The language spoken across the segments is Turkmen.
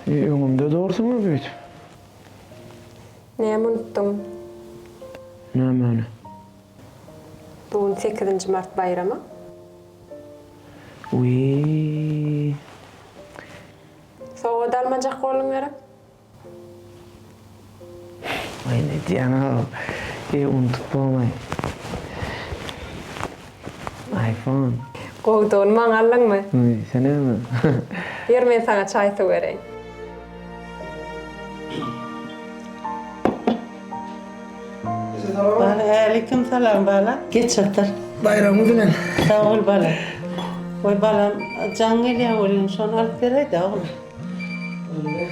Öňümde dursuň-a beýdip. Näme unutdyň? Nämäni? Bu gün sekizinji mart baýramy. Wiý. Sowgat almajak bolduň gerek? Aý ne diýýäň-ow. Eý unudyp bolmaý. Iphone. Gowudygyny maňa aldyňmy? Wiý, sen näme? Ýör men saňa çaý-suw bereýin. Bala äleýkim salam bala. Geç otur. Baýramyňyz bilen. Sag bol bala. Goý balam jaň gelýär welin şony alyp beräýdä oglum. Boldy.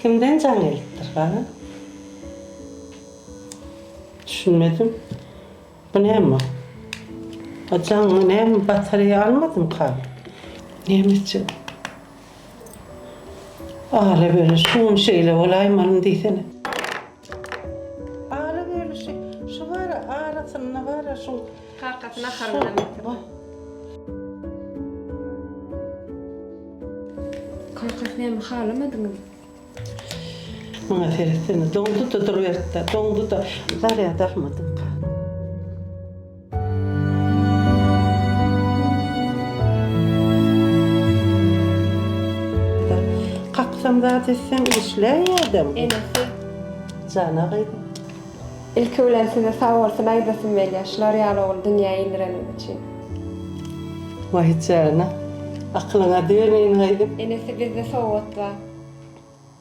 Kimden jaň gelipdir bala? Düşünmedim. Bu näme? A jaňy näme batareýa almadymka? Näme etjek? Ala böle şu gün şeýle bolaýmalym diýsene. Ala bölüşi şu bar arasynda bar şu. Kakasy nahar bilen getirdi. Kakasy näme halamadyňyzmy? Muňa seretsene, doňdy-da duruberdi-dä, doňdy-da. Zarýad almadymka. Kaksam zat etsem işläýýädem. Enesi. Jana gyzym. Ilki bilen size sag bolsun aýdasym gelýär, şular ýaly ogul dünýä indireniňiz üçin. Waý jana, akylyňa döneýin gyzym. Enesi bizde sowgat bar.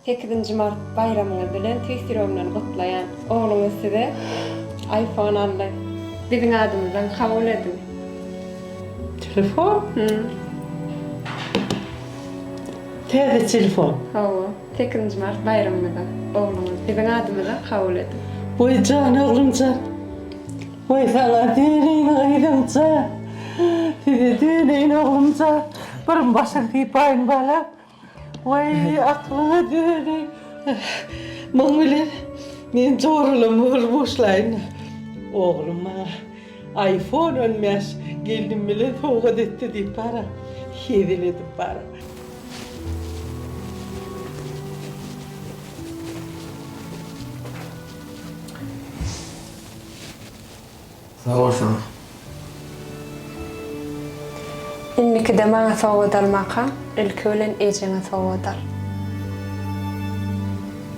Sekizinji mart baýramyňyz bilen tüýs ýüregimden gutlaýan. Ogluňyz size iPhone aldy. Biziň adymyzdan kabul ediň. Telefon? Hum. Täze telefon? Hawa. Sekizinji mart baýramyňyza ogluňyz biziň adymyza kabul ediň. Waý jan oglum jan. Waý saňa döneýin gyzym jan. Size döneýin oglum jan. Bir başyň sypaýyn balam. Waý, aklyňa döneýin. Muň bilen men joralama bir buşlaýyn. Oglum maňa iPhone 15 gelnim bilen sowgat etdi diýip bara, hezil edip bara. Sag bol saňa. Indikide maňa sowgat almaka ilki bilen ejeňe sowgat al.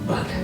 Boldy.